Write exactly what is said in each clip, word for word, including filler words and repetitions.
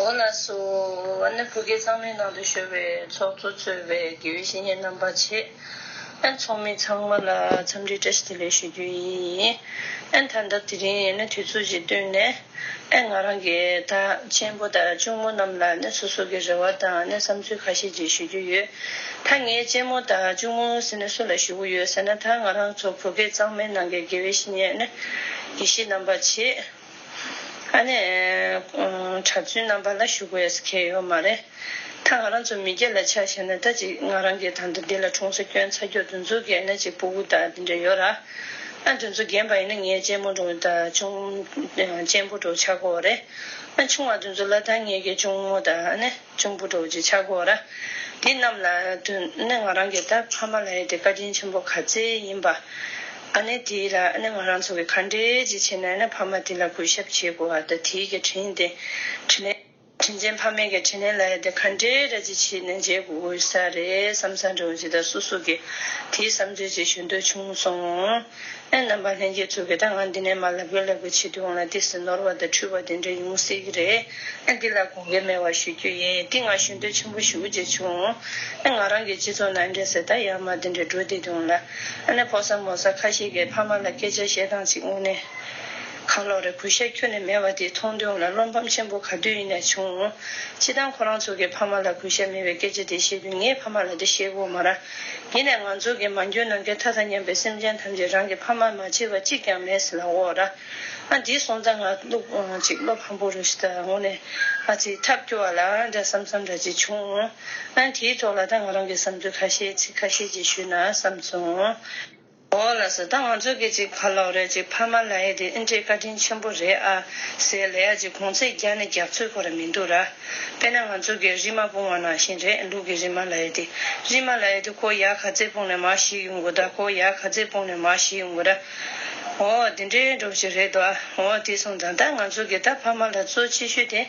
འོ་ལགས་སོ། ཨ་ནི་བོད་སྐད་གཙང་མའི་ནང་དུ་ཤོད་པའི་ཚོགས་གཙོ་གཙོས་པའི་དགེ་བའི་བཤེས་གཉེན་རྣམ་པ་བཅས། ཨ་ཚོགས་མི་ཚང་མ་ལ་འཚམས་འདྲི་བཀྲ་ཤིས་བདེ་ལེགས་ཞུ་རྒྱུ་ཡིན། ཨ་ད་ལྟ་དེ་རིང་ཨ་ནི་དུས་ཚོད་ཅིག་བཏོན་ནས། ཨ་ང་རང་གིས་ད་གཅེན་པོ་དང་གཅུང་མོ་རྣམས་ལ་ཨ་ནི་སོ་སོ་གི་རེ་བ་དང་ཨ་ནི་བསམ་ཚུལ་ཁ་ཤས་ཅིག་ཞུ་རྒྱུ་ཡོད། ད་ངས་གཅེན་མོ་དང་གཅུང་མོ་ཟེར་ནས་སུ་ལ་ཞུ་གི་ཡོད་ཟེར་ན། ད་ང་རང་ཚོ་བོད་སྐད་གཙང་མའི་ནང་གི་དགེ་བའི་བཤེས་གཉེན་ཨ་ནི་དགེ་བཤེས་རྣམ་པ་བཅས། ཨ་ནི། ཨ་གྲྭ་བཙུན་རྣམ་པ་ལ་ཞུ་དགོས་ཡ་ཟེར་མཁན་ཡོད་མ་རེད། ད་ང་རང་ཚོ་མི་སྐྱ་ལ་ཆ་བཞག་ན། ད་ཅིག་ང་རང་གིས་ད་ལྟ་འདི་ལ་གྲོངས་སུ་བསྐྱོན་ཚར་རྒྱུ་དེ་ཚོ་གི་ཨ་ནི་ཅིག་སྤུ་གུ་དང་དེ་འདྲ་ཡོད་ར། ཨ་དེ་ཚོ་རྒན་པ་ཡིན་ན་ངའི་གཅེན་མོ་འདྲ་བོ་དང་གཅུང་། གཅེན་པོ་འདྲ་བོ་ཆགས་ཀྱི་ཡོད་རེད། ཨ་ཆུང་བ་དེ་ཚོ་ལ་ད་ངེད་ཀྱི་གཅུང་མོ་དང་ཨ་ནི་གཅུང་པོ་འདྲ་བོ་ཅིག་ཆགས་ཀྱི་ཡོད་ར། དེ་རྣམས་ལ་དོན་ནི་ང་རང་གི་ད་ཕ་མ་ལབ་ཡ་དེ་བཀའ་དྲིན་ཆེན་པོ་ག་ཚད་ཡིན་པ། ཨ་ནི་དེ་ལ་ཨ་ནི་ང་རང་ཚོ་གི་ག་འདྲས་ཅིག་བྱས་ནས་ཨ་ནི་ཕ་མ་དེ་ལ་གུས་ཞབས་བྱེད་དགོས་པ་དང་། དེའི་གི་དྲིན་དེ་དྲིན་ལན། དྲིན་ཅན་ཕ་མའི་གི་དྲིན་ལན་ལབ་ཡ་དེ་ག་འདྲས་ར་ཅིག་བྱས་ནས་འཇལ་དགོས་ས་རེད་བསམ་ས་འདྲ་བོ་ཅིག་དང་། སོ་སོ་གི་དེའི་བསམ་ཚུལ་ཅིག་ཞུ་འདོད་བྱུང་སོང་། ཨེ་རྣམ་པ་ལྷན་རྒྱས་ཚོ་གིས་ད་ང་འདི་ནས་མར་ལབ་དགོས་ལབ་དགོས་བྱེད་དུས་ལ་ཏོག་ཙམ་ནོར་བ་དང་འཁྲུལ་བ་དེ་འདྲ་ཡོང་སྲིད་ཀྱི་རེད། ཨེ་འདི་ལ་དགོངས་འགལ་མེད་པ་ཞུ་རྒྱུ་ཡིན། འདི་ང་ཞུ་འདོད་ཆེན་པོ་ཞེ་པོ་ཅིག་བྱུང་། ཨེ་ང་རང་གི་སྤྱི་ཚོགས་ནང་འདྲ་ཟེར་ད་ཡར་མར་འདི་འདྲ་འགྲོ་བསྡད་དུས་ལ། ཨ་ནི་ཕོ་གསར་མོ་གསར་ཁ་ཤས་ཀྱིས་ཕ་མ་ལ་སྐད་ཆ་བཤད་སྟངས་ཅིག་དངོས་གནས་ག་ལབ་རེད། གུས་ཞབས་ཁྱོན་ནས་མེད་པ་དེ་མཐོང་དུས་ལ་བློ་ཕམ་ཆེན་པོ་ག་དུས་ཡིན་ནས་བྱུང་། སྤྱིར་བཏང་ཁོ་རང་ཚོ་གི་ཕ་མ་ལ་གུས་ཞབས་མེད་པའི་སྐད་ཆ་དེ་བཤད་དུས་ངའི་ཕ་མ་ལ་དེ་བཤད་དགོས་མ་རེད། ཡིན་ནའང་ང་ཚོ་གི་མ་གྱུར་ནམ་མཁའི་མཐའ་དང་མཉམ་པའི་སེམས་ཅན་ཐམས་ཅད་རང་གི་ཕ་མ་མ་བྱས་པ་གཅིག་ཀྱང་མེད་ཟེར་ལབ་ཡོད་ར། ཨ་འདི་སོང་ཙང་ང་བློ་ཅིག་བློ་ཕམ་པོ་རེད་ཤག་ད་དངོས་གནས་ཨ་ཙི་ཐབས་སྐྱོ་བ་ལ་འདྲ་བསམ་བསམ་འདྲ་ཅིག་བྱུང་། ཨ་དེའི་ཐོག་ལ་ད་ང་རང་གི་བསམ་ཚུལ་ཁ་ཤས་ཚིག་ཁ་ཤས་ཅིག་ཞུས་ན་བསམ་སོང་། འོ་ལགས་སོ། ད་ང་ཚོ་གི་ཅིག་ག་ལབ་རེད། ཅིག་ཕ་མ་ལབ་ཡ་དེ་ཨེ་འདྲའི་བཀའ་དྲིན་ཆེན་པོ་རེད་ཨ་ཟེར་ལབ་ཡ་ཅིག་གོང་ཚད་རྒྱག་ནས་རྒྱག་ཚོད་ཁོ་རང་མི་འདུག་ར། དཔེར་ན་ང་ཚོ་གི་རིལ་མ་སྤུངས་པ་ནང་བཞིན་རེད། ལུག་གི་རིལ་མ་ལབ་ཡ་དེ། རིལ་མ་ལབ་ཡ་དེ་ཁོ་ཡར་ག་ཚད་སྤུངས་ནས་མར་བཞུར་ཡོང་གི་འདུག་ད་ཁོ་ཡར་ག་ཚད་སྤུངས་ནས་མར་བཞུར་ཡོང་གི་ར། འོ་དེ་འདྲའི་འདྲ་བོ་ཞིག་རེད་འདུག་ཨ། འོ་དེ་སོང་ཙང་ད་ང་ཚོ་གི་ད་ཕ་མ་ལ་གཙོ་ཆེ་ཤོས་དེ།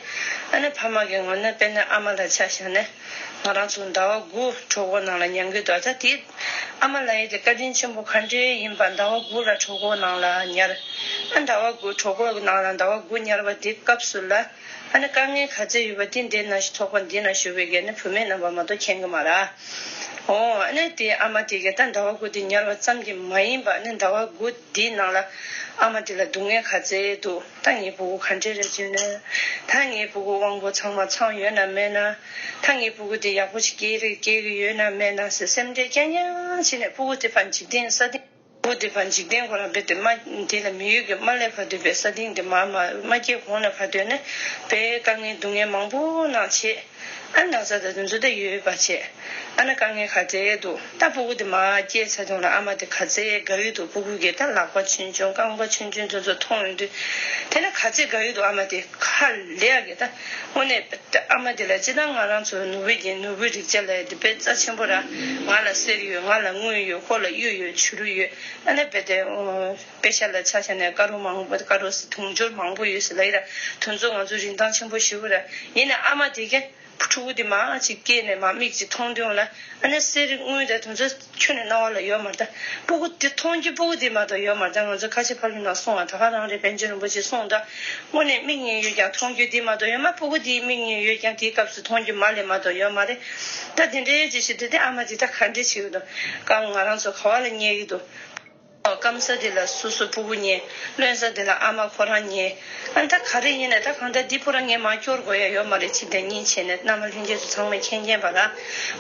ཨ་ནི་ཕ་མ་གི་ངོས་ནས་དཔེར་ན་ཨ་མ་ལ་ཆ་བཞག་ན། ང་རང་ཚོ་ཟླ་བ་དགུ་གྲོད་ཁོག་ནང་ལ་ཉར་གྱི་འདུག་ད་དེ་ཨ་མ་ལབ་ཡ་དེ་བཀའ་དྲིན་ཆེན་པོ་ག་འདྲས་ཡིན་པ། ཟླ་བ་དགུ་ལ་གྲོད་ཁོག་ནང་ལ་ཉར། ཨ་ཟླ་བ་དགུ་གྲོད་ཁོག་ནང་ལ་ཟླ་བ་དགུ་ཉར་བ་དེ་སྐབས་སུ་ལ། ཨ་ནི་དཀའ་ངལ་ག་ཚད་ཡོད་པ་དེ་འདི་ན་ཞིག་ཐོག་པ་འདི་ན་བཞུགས་པའི་གི་ནི་བུད་མེད་རྣམ་པ་མ་གཏོགས་མཁྱེན་གི་མ་རེད། འོ་ཨ་ནི་དེ་ཨ་མ་དེ་གི་ད་ཟླ་བ་དགུ་དེ་ཉར་བ་ཙམ་གྱིས་མ་ཡིན་པ། ཨ་ནི་ཟླ་བ་དགུ་དེའི་ནང་ལ་ཨ་མ་དེ་ལ་སྡུག་བསྔལ་ག་ཚད་འདུག་ད་ངའི་སྤུ་གུ་ག་འདྲས་རེད་བྱས་ན། ད་ངའི་སྤུ་གུ་དབང་པོ་ཚང་མ་ཚང་ཡོད་ན་མེད་ན། ད་ངའི་སྤུ་གུ་དེ་ཡག་པོ་ཞིག་སྐྱེས་རེད་སྐྱེ་གི་ཡོད་ན་མེད་ན་ཟེར་སེམས་ཁྲལ་རྐྱང་རྐྱང་བྱས་ནས། སྤུ་གུ་དེ་ཕར་འཇིག་རྟེན་ས་སྟེང་། སྤུ་གུ་དེ་ཕར་འཇིག་རྟེན་ཁོ་རང་རྦད་དེ་མ་དེ་ལ་མི་ཡུལ་གྱི་མ་སླེབས་བར་དུ་བའི་ས་སྟེང་དེ་མ་མ་མ་སྐྱེས་གོང་ལ་བར་དུ་ནས་བའི་དཀའ་ངལ་སྡུག་བསྔལ་མང་པོ་ནང་བྱས། ཨ་ན་ཚ་དང་དེ་ཚོ་ད་ཡོད་པ་བྱས། ཨ་ན་དཀའ་ངལ་ག་ཚད་འདུག་ད་སྤུ་གུ་དེ་མར་སྐྱེས་ཚར་དུས་ལ་ཨ་མ་དེ་ག་ཚད་དགའ་གི་འདུག་སྤུ་གུ་གི་ད་ལག་པ་ཆུང་ཆུང་རྐང་པ་ཆུང་ཆུང་དེ་ཚོ་མཐོང་ཡོང་དུས། དེ་ན་ག་ཚད་དགའ་གི་འདུག་ཨ་མ་དེ་ཁ་ལས་ཡག་གི་ད། དངོས་གནས་ཨ་མ་དེ་ལ་སྤྱིར་བཏང་ང་རང་ཚོ་ནོར་བུ་གི་ནོར་བུ་རིགས་ཅན་ལ་དེ་དཔེ་རྩ་ཆེན་པོ་ར། ང་ལ་གསེར་ཡོད། ང་ལ་དངུལ་ཡོད། ཁོ་ལ་གཡུ་ཡོད། བྱུ་རུ་ཡོད། ཨ་ནི་དཔེ་དེ་དཔེ་ཆ་ལ་ཆ་བཞག་ན་དཀར་པོ་མང་པོ། དཀར་པོ་ཟེར་དུང་ཕྱུར་མང་པོ་ཡོད་ཟེར་ལབ་ཡ་ར། དེ་ཚོ་ང་ཚོ་རིན་ཐང་ཆེན་པོ་ཞེ་པོ་ར། ཡིན་ནའི་ཨ་མ་དེ་གི་ཕྲུ་གུ་དེ་མར་ཅིག་སྐྱེས་ནས་མར་མིག་ཅིག་མཐོང་དུས་ལ། ཨ་ནི་གསེར་དངུལ་དང་དེ་ཚོ་ཁྱོན་ནས་རྣ་བ་ལ་ཡོད་མ་རེད་ད། སྤུ་གུ་དེ་མཐོང་རྒྱུ་སྤུ་གུ་དེ་མ་གཏོགས་ཡོད་མ་རེད་ད། ང་ཚོ་ཁ་ཆེ་ཕ་ལོའི་ནང་གསུངས་པ་ད་ག་རང་རེད། པཎ་ཆེན་རིན་པོ་ཆེས་གསུངས་ད། དངོས་གནས་མིག་གཉིས་ཡོད་ཀྱང་མཐོང་རྒྱུ་དེ་མ་གཏོགས་ཡོད་མ། སྤུ་གུ་དེའི་མིག་གཉིས་ཡོད་ཀྱང་དེའི་སྐབས་སུ་མཐོང་རྒྱུ་མ་ལས་མ་གཏོགས་ཡོད་མ་རེད། ད་དེ་འདྲའི་ཅིག་བྱེད་དུས་དེ་ཨ་མ་དེ་ད་ག་འདྲས་བྱེད་ཀྱི་འདུག་སྐབས་ང་རང་ཚོ་ག་བ་ལ་ཉལ་གྱི་འདུག་སྐམ་ས་དེ་ལ་སོ་སོ་སྤུ་གུ་ཉལ། རློན་ས་དེ་ལ་ཨ་མ་ཁོ་རང་ཉལ། ཨ་ད་ག་རེ་ཡིན་ནའི་ད་གང་ལྟར་འདི་ཕོ་རང་ངས་མར་སྐྱོར་དགོས་ཡ་ཡོད་མ་རེད། ཅི་འདྲ་ཉིན་བྱས་ནས་རྣམ་པ་ལྷན་རྒྱས་ཚོ་ཚང་མས་མཁྱེན་མཁྱེན་པ་ལ།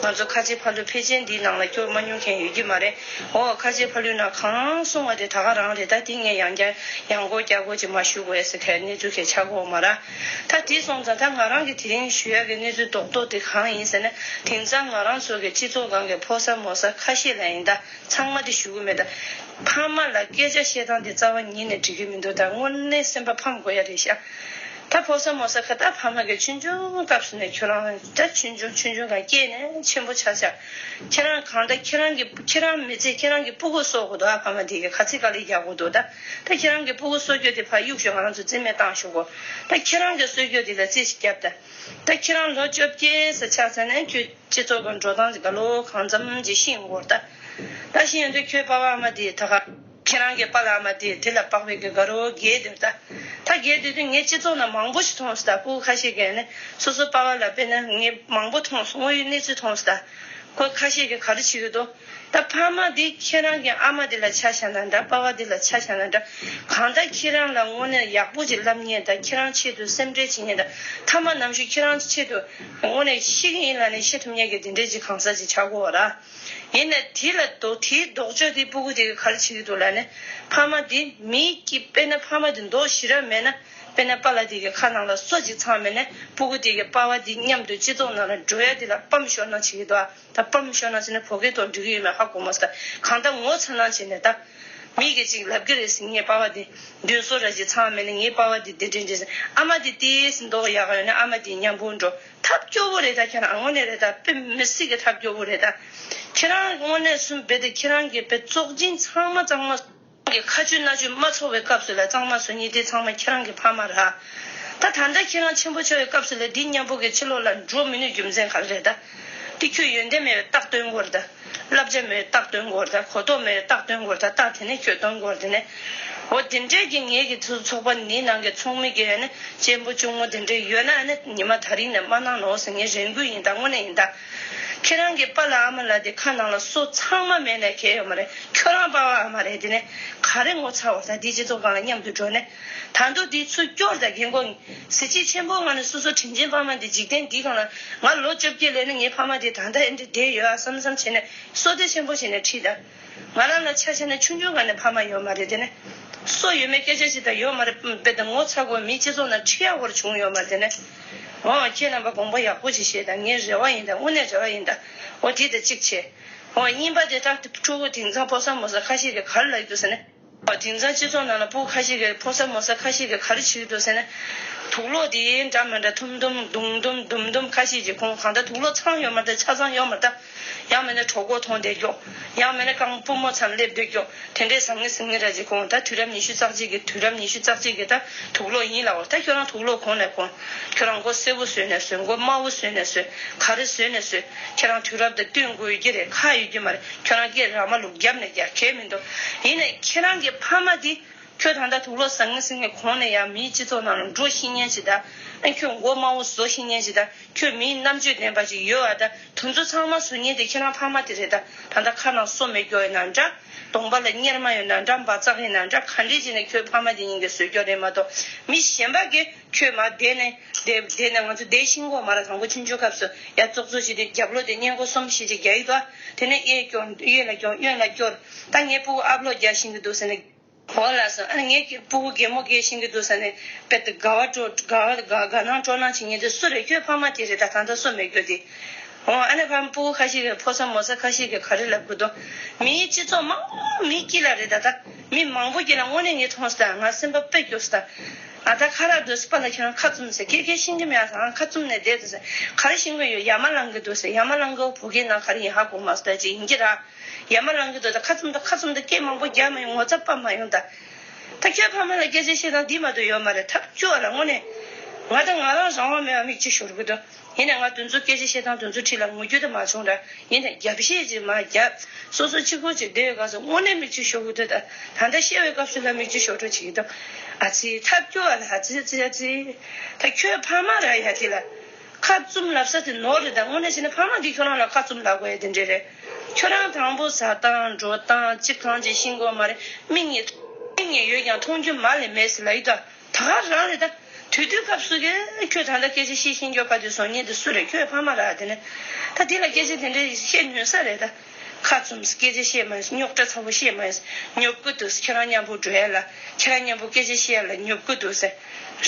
ང་ཚོ་ཁ་ཆེ་ཕ་ལོ་ཕལ་ཆེར་འདིའི་ནང་ལ་སྐྱོར་མ་མྱོང་མཁན་ཡོད་ཀྱི་མ་རེད། འོ་ཁ་ཆེ་ཕ་ལོའི་ནང་གང་གསུང་བ་དེ་ད་ག་རང་རེད། ད་དེ་ངས་ཡང་བསྐྱར་ཡང་སྐོར་བསྐྱར་སྐོར་ཅིག་མ་ཞུ་དགོས་ཟེར་མཁན་གནས་ཚུལ་གལ་ཆགས་ཀྱི་ཡོད་མ་རེད། ད་དེ་སོང་ཙང་ད་ང་རང་གི་དེ་རིང་ཞུ་ཡ་གི་གནས་ཚུལ་རྡོག་རྡོག་དེ་གང་ཡིན་ཟེར་ན། དེང་སང་ང་རང་ཚོ་གི་སྤྱི་ཚོགས་སྒང་གི་ཕོ་གསར་མོ་གསར་ཁ་ཤས་ལ་ཡིན་ད། ཚང་མ་དེ་ཞུ་གི་མེད་ད། ཕ་མ་ལ་སྐད་ཆ་བཤད་སྟངས་དེ་རྩ་བ་ཉིད་ནས་འགྲིག་གི་མི་འདུག་ད་དངོས་གནས་སེམས་པ་ཕམ་དགོས་ཡ་རེད་ཤག་ད་ཕོ་གསར་མོ་གསར་ཁ་ད་ཕ་མ་གི་ཆུང་ཆུང་སྐབས་སུ་ནས་ཁྱོད་རང་ད་ཆུང་ཆུང་ཆུང་ཆུང་ག་སྐྱེས་ནས་ཆེན་པོ་ཆགས་ཤག་ཁྱེད་རང་གང་ད་ཁྱེད་རང་གི་ཁྱེད་རང་མི་ཚེ་ཁྱེད་རང་གི་སྤུ་གུ་གསོ་དགོས་འདུག་ཨ་ཕ་མ་དེ་གི་ག་ཚོད་དཀའ་ལས་རྒྱག་དགོས་འདུག་ད་ད་ཁྱེད་རང་གི་སྤུ་གུ་གསོ་རྒྱུ་དེ་ཕར་གཡུག་ཞོག་ང་རང་ཚོ་རྩིས་མེད་བཏང་ཞོག་གོ་ད་ཁྱེད་རང་གི་གསོ་རྒྱུ་དེ་ལ་རྩིས་ཤིག་རྒྱབ་ད། ད་ཁྱེད་རང་ལོ་བཅོ་བརྒྱད་ཙམ་ཆགས་ཚར་ནས་ཁྱོད་སྤྱི་ཚོགས་ཀྱི་འགྲོ་སྟངས་ཀྱི་བློ་གང་འཚམ་ཅིག་ཤེས་ཡོང་གི་རེད་ད། ད་ཤེས་ཡོང་དུས་ཁྱོད་པ་ཕ་ཨ་མ་དེ་ད་ག་ཁྱེད་རང་གི་པཱ་ལགས་ཨ་མ་དེ་དེ་ལ་དཔག་པའི་གི་དགའ་རོགས་རྒྱས་འདུག་ད། ད་ རྒས་དུས་དུས་ངས་སྤྱི་ཚོགས་ནང་མང་པོ་ཞིག་མཐོང་སོང་ད། སྤུ་གུ་ཁ་ཤས་ཀྱིས་ནི་སོ་སོའི་པ་ཕ་ལ་དཔེར་ན་ངས་མང་པོ་མཐོང་སོང་། དངོས་ཡོད་གནས་ཚུལ་མཐོང་སོང་ད། ཁོ་ཁ་ཤས་ཀྱིས་ག་རེ་བྱེད་ཀྱི་འདུག་ད་ཕ་མ་འདི་ཁྱེད་རང་གི་ཨ་མ་འདི་ལ་ཆ་བཞག་ན་འདྲ། པ་ཕ་འདི་ལ་ཆ་བཞག་ན་འདྲ། གང་ལྟར་ཁྱེད་རང་ལ་དངོས་གནས་ཡག་པོ་ཅིག་ལབ་མཁན་དང་། ཁྱེད་རང་ཆེད་དུ་སེམས་ཁྲལ་བྱེད་མཁན་དང་། ཐ་མ་ནམ་ཞིག་ཁྱེད་རང་ཆེད་དུ་དངོས་གནས་ཤི་གི་ཡིན་ལབ་ནས་ཤི་ཐུབ་མཁན་གྱི་འདི་འདྲས་ཅིག་གང་ཟག་ཅིག་ཆགས་དགོས་ར། ཡིན་ནའི་དེ་ལ་དོ་དེའི་ལྡོག་ཕྱོགས་དེ་སྤུ་གུ་དེ་གིས་ག་རེ་བྱེད་ཀྱི་འདུག་ལབ་ནས། ཕ་མ་དེ་མིའི་སྐྱིད། དཔེར་ན་ཕ་མ་དེ་མདོག་ཞེ་དྲག་མེད་ན། དཔེར་ན་པཱ་ལགས་དེ་གི་ཁ་ནང་ལ་སོ་གཅིག་ཚང་མེད་ནས། སྤུ་གུ་དེ་གི་པ་ཕ་དེ་མཉམ་དུ་སྤྱི་ཚོགས་ནང་ལ་འགྲོ་ཡ་དེ་ལ་ཕམ་ཤོར་ན་བྱེད་ཀྱི་འདུག་ཨ། ད་ཕམ་ཤོར་ན་ཟེར་ནས་བོད་སྐད་ཐོག་འབྲི་གི་ཡོད་མེད་ཧ་གོ་མ་སོང་། གང་ལྟར་ངོ་ཚ་ན་བྱས་ནས་ད། མི་གིས་ཅིག་ལབ་ཀྱི་རེད་ཟེར། ངའི་པ་ཕ་དེ་མདུན་སོ་ར་གཅིག་ཚང་མེད་ནས། ངའི་པ་ཕ་དེ་འདི་འདྲ་འདྲ་ཟེར། ཨ་མ་དེ་ཏོག་ཙམ་མདོག་ཡག་ག་ཡོད་ན་ཨ་མ་དེ་མཉམ་པོ་འགྲོ། ཐབས་སྐྱོ་བོ་རེད་ད། ཁྱེད་རང་དངོས་གནས་རེད་ད། དཔེ་མི་སྲིད་ཀྱི་ཐབས་སྐྱོ་བོ་རེད་ད། ཁྱེད་རང་དངོས་གནས་སུ་བེད་དེ་ཁྱེད་རང་གི་དཔེ་བཙོག་གཅིག་ཚང་མ་གཙང་མ། ཁྱེད་རང་གི་ཁ་གཅོད་སྣ་གཅོད་མ་ཚོར་བའི་སྐབས་སུ་ལ་གཙང་མ་བཟོ་མཁན་དེ་ཚང་མ་ཁྱེད་རང་གི་ཕ་མ་རེད། ད་ད་ལྟ་ཁྱེད་རང་ཆེན་པོ་ཆགས་པའི་སྐབས་སུ་ལ་འདི་མཉམ་པོ་གི་ཕྱི་ལོགས་ལ་འགྲོ་མི་ནུས་རྒྱུ་མཚན་ག་རེ་རེད་ད། དེ་ཁྱོད་ཡོན་ཏན་མེད་པའི་རྟགས་སྟོན་དགོས་རེད་ད། བསླབ་བྱ་མེད་པའི་རྟགས་སྟོན་དགོས་རེད་ད། གོ་རྟོགས་མེད་པའི་རྟགས་སྟོན་དགོས་རེད་ད། རྟགས་དེ་ནས་ཁྱོད་སྟོན་དགོས་རེད། དེ་ནས། འོ་དེ་འདྲས་ཀྱི་ངེད་ཀྱི་ཚོ་ཚོགས་པ་འདིའི་ནང་གི་ཚོགས་མི་གི་ཨ་ནི་གཅེན་པོ་གཅུང་མོ་དེ་འདྲས་ཡོད་ན། ཨ་ནི་ཉི་མ་དེ་རིང་ནས་མ་གནང་ནོ་ཟེར། ངས་རེ་འབོད་ཡིན་ད། དངོས་གནས་ཡིན་ད། ཁྱེད་རང་གི་པཱ་ལགས་ཨ་མ་ལགས་དེ་ཁ་ནང་ལ་སོ་ཚང་མ་མེད་ནས་གལ་ཡོད་མ་རེད། ཁྱོད་རང་པ་ཕ་ཨ་མ་རེད། དེ་ནས་ག་རེ་ངོ་ཚ་བ་ད། འདི་སྤྱི་ཚོགས་སྒང་ལ་མཉམ་དུ་འགྲོ་ནས། ད་དུང་འདི་ཚུར་སྐྱོར་ད། རྒན་གོག་གཟི་བརྗིད་ཆེན་པོ་ངང་ནས་སོ་སོ་དྲིན་ཆེན་ཕ་མ་འདི་འཇིག་རྟེན་འདི་སྒང་ལ། ང་ལོ་བཅོ་བརྒྱད་སླེབས་ནས་ངའི་ཕ་མ་དེ་ད་ལྟ་ཨེ་འདྲ་བསྡད་ཡོད་ཨ་བསམ་བསམ་བྱས་ནས་བསོད་བདེ་ཆེན་པོ་བྱས་ནས་ཁྲིད་ད། ང་རང་ལ་ཆ་བཞག་ན་ཆུང་ཆུང་སྒང་ནས་ཕ་མ་ཡོད་མ་རེད། དེ་ནས་སོ་ཡོད་མེད་སྐད་ཆ་ཞིག་ད་ཡོད་མ་རེད། དཔེ་ད་ངོ་ཚ་དགོས་མི་སྤྱི་ཚོགས་ནང་ཁྲིད་ཡག་བོར་བྱུང་ཡོད་མ་རེད། དེ་ནས་འོ་ཁྱེད་རྣམ་པ་དགོངས་པ་ཡག་པོ་ཞིག་བཞེས་དང་། ངའི་རེ་བ་ཡིན་དང་། དངོས་གནས་རེ་བ་ཡིན་དང་། འོ་དེ་ད་གཅིག་བྱས། འོ་གཉིས་པ་དེ་ད་ཕྲུ་གུ་དེང་སང་ཕོ་གསར་མོ་གསར་ཁ་ཤས་ཀྱིས་ག་རེ་ལབ་ཀྱི་འདུག་ཟེར་ན། འོ་དེང་སང་སྤྱི་ཚོགས་ནང་ལ་ཕྲུ་གུ་ཁ་ཤས་ཀྱིས། ཕོ་གསར་མོ་གསར་ཁ་ཤས་ཀྱིས་ག་རེ་བྱེད་ཀྱི་འདུག་ཟེར་ན། དུག་ལོག་དེ་འདྲ་མི་འདྲ་ཐུམ་ཐུམ་དུམ་དུམ་དུམ་དུམ་ཁ་ཤས་ཀྱིས་གོན། གང་ལྟར་དུག་ལོག་ཚང་ཡོད་མ་རེད་ད། ཆ་ཚང་ཡོད་མ་རེད་ད། ཡང་མིན་ན་གྲོད་ཁོག་མཐོང་བསྡད་རྒྱུ། ཡང་མིན་ན་རྐང་པུས་མོ་མཚམས་སླེབས་བསྡད་རྒྱུ། དེ་འདྲའི་ཟང་ངེ་ཟིང་ངེ་ར་ཅིག་གོན། ད་དུས་རབས་ཉི་ཤུ་རྩ་གཅིག་གི། དུས་རབས་ཉི་ཤུ་རྩ་གཅིག་གི་ད་དུག་ལོག་ཡིན་ལབ་པ། ད་ཁྱོད་རང་དུག་ལོག་གོན་ནས་གོན། ཁྱོད་རང་མགོ་སེར་པོ་བཟོས་ནས་བཟོས། མགོ་དམར་པོ་བཟོས་ནས་བཟོས། ག་རེ་བཟོས་ནས་བཟོས། ཁྱེད་རང་དུས་རབས་དང་བསྟུན་དགོས་ཀྱི་རེད། ཁག་ཡོད་ཀྱི་མ་རེད། ཁྱོད་རང་སྐད་ར་མ་ལུག་རྒྱབ་ནས་རྒྱག་གལ་མི་འདུག་ཡིན་ནའི་ཁྱེད་རང་གི་ཕ་མ་དེ། ཁྱོད་ད་ལྟ་དུག་ལོག་ཟང་ངེ་ཟིང་ངེ་གོན་ནས་ཡང་མིའི་སྤྱི་ཚོགས་ནང་ལ་འགྲོ་ཤེས་མཁན་ཞིག་དང་། ཨ་ཁྱོད་མགོ་དམར་པོ་བཟོ་ཤེས་མཁན་ཞིག་དང་། ཁྱོད་མིའི་རྣམ་དཔྱོད་ལྡན་པ་ཞིག་ཡོད་པ་དང་། དེ་ཚོ་ཚང་མ་བཟོ་མཁན་དེ་ཁྱེད་རང་ཕ་མ་དེ་རེད་ད། ད་ལྟ་ཁ་ནང་སོ་མེད་རྒྱུ་ཡིན་ན་འདྲ། གདོང་པ་ལ་གཉེར་མ་ཡོད་ན་འདྲ། འབག་བཙག་ཡིན་ན་འདྲ། ག་འདྲས་བྱས་ནས་ཁྱོད་ཕ་མ་དེ་གཉིས་ཀྱིས་བཟོས་རྒྱུ་རེད་མ་གཏོགས། མི་གཞན་པ་གིས་ཁྱོད་མར་བསྡད་ནས་བསྡད་བསྡད་ནས། ང་ཚོ་བསྡད་ཤེས་ཀྱི་ཡོད་མ་རེད། དང་པོ་ཆུང་ཆུང་སྐབས་སུ་ཡར་ཙོག་ཙོག་བྱས་ཏེ་རྒྱབ་ལོག་དེ་སྔས་མགོ་གསུམ་བྱས་ཏེ་རྒྱག་གི་འདུག་དེ་ནས་གཡས་སྐྱོར། གཡས་ལ་སྐྱོར། གཡོན་ལ་སྐྱོར། ད་ངའི་སྤུ་གུ་ཨབ་ལོག་རྒྱག་ཤེས་ཀྱི་འདུག་ཟེར་ནས། འོ་ལགས་སོ། ཨ་ངའི་སྤུ་གུ་གད་མོ་བགད་ཤེས་ཀྱི་འདུག་ཟེར་ནས། དཔེ་དེ་དགའ་བ་སྤྲོ་དགའ་བ་དགའ་དགའ་སྣང་སྤྲོ་སྣང་བྱེད་མཁན་དེ་སུ་རེད། ཁྱོད་ཕ་མ་དེ་རེད་ད། ད་ལྟ་སོ་མེད་རྒྱུ་དེ། འོ་ཨ་ནི་ཕ་མ་སྤུ་གུ་ཁ་ཤས་ཀྱིས། ཕོ་གསར་མོ་གསར་ཁ་ཤས་ཀྱིས་ག་རེ་ལབ་ཀྱི་འདུག་མིའི་སྤྱི་ཚོགས་མང་པོ་མི་དཀྱིལ་ལ་རེད་ད། ད་མི་མང་པོ་དཀྱིལ་ལ་དངོས་གནས་ངས་མཐོང་སོང་ད། ང་སེམས་པ་དཔེ་སྐྱོ་སོང་ད། ཨ་ད་ཁ་རག་འདུག་ཟེར། པཱ་ལགས་ཁྱེད་རང་ཁ་བཙུམ་ཟེར། སྐད་སྐད་ཤེས་ཀྱི་མེད་ཨ། ཁ་བཙུམ་ནས་བསྡད་འདུག་ཟེར། ག་རེ་ཤེས་ཀྱི་ཡོད། ཡ་མ་ལང་གི་འདུག་ཟེར། ཡ་མ་ལང་གི་བོད་སྐད་ནང་ག་རེ་ཡིན་ཧ་གོ་མ་སོང་ད། ཅིག་ཡིན་གྱི་ར། ཡ་མ་ལང་གི་འདུག་ད་ཁ་བཙུམ་ད། ཁ་བཙུམ་ད། སྐད་མང་པོ་རྒྱག་མ་ཡོང་། ངོ་ཚ་པ་མ་ཡོང་ད། ད་ཁྱོད་ཕ་མ་ལ་སྐད་ཆ་བཤད་སྟངས་འདི་མ་གཏོགས་ཡོད་མ་རེད། ཐབས་སྐྱོ་བ་ལ་དངོས་གནས། ང་དང་ང་རང་རང་དབང་མེད་པ་མིག་ཆུ་ཤོར་གི་འདུག་ཡིན་ནའི་ང་དེ་ཚོ་སྐད་ཆ་བཤད་སྟངས་དེ་ཚོ་འཁྲིས་ལ་ངུ་རྒྱུ་དེ་མ་བྱུང་ར། ཡིན་ནའི་རྒྱབ་བཤད་ཅིག་མ་རྒྱབ། སོ་སོ་གཅིག་པོ་ཅིག་བསྡད་ཡོད་སྐབས་སུ་དངོས་གནས་མིག་ཆུ་ཤོར་གི་འདུག་ད་ད་ལྟ་བཤད་པའི་སྐབས་སུ་ལ་མིག་ཆུ་ཤོར་འགྲོ་བྱེད་ཀྱི་འདུག་ཨ་ཙི། ཐབས་སྐྱོ་བ་ལ། ཨ་ཙི་ཙི་ཨ་ཙི། ད་ཁྱོད་ཕ་མ་ར་ཡ་དེ་ལ། ཁ་བཙུམ་ལབ་ས་དེ་ནོར་རེད་ད། དངོས་གནས་བྱས་ན་ཕ་མ་གིས་ཁྱོད་རང་ལ་ཁ་བཙུམ་ལབ་དགོས་ཡ་དེ་འདྲས་རེད། ཁྱོད་རང་དང་པོ་ཟ་སྟངས་འགྲོ་སྟངས་ཅི་གང་ཅི་ཤེས་ཀྱི་ཡོད་མ་རེད། མིག་གཉིས་མིག་གཉིས་ཡོད་ཀྱང་མཐོང་རྒྱུ་མ་ལས་མེད་ཟེར་ལབ་ཡོད་ད། ད་ག་རང་རེད་ད། དུས་དུས་སྐབས་སུ་གི་ཁྱོད་ད་ལྟ་སྐད་ཆ་བཤད་ཤེས་ཀྱི་ཡོད་པ་དེ་བཟོ་མཁན་དེ་སུ་རེད། ཁྱོད་ཕ་མ་ར། དེ་ནས་ད་དེ་ལ་སྐད་ཆ་དེ་འདྲས་བཤད་ནུས་ས་རེད་ད། ཁ་བཙུམ། སྐད་ཆ་བཤད་མ་ཡོང་། རྙོག་དྲ་ཚ་པོ་བཤད་མ་ཡོང་། ཉོབ་ཀྱི་འདུག་ཁྱེད་རང་མཉམ་པོ་འགྲོ་ཡ་ལ། ཁྱེད་རང་མཉམ་པོ་སྐད་ཆ་བཤད་ཡ་ལ་ཉོབ་ཀྱི་འདུག་ཟེར།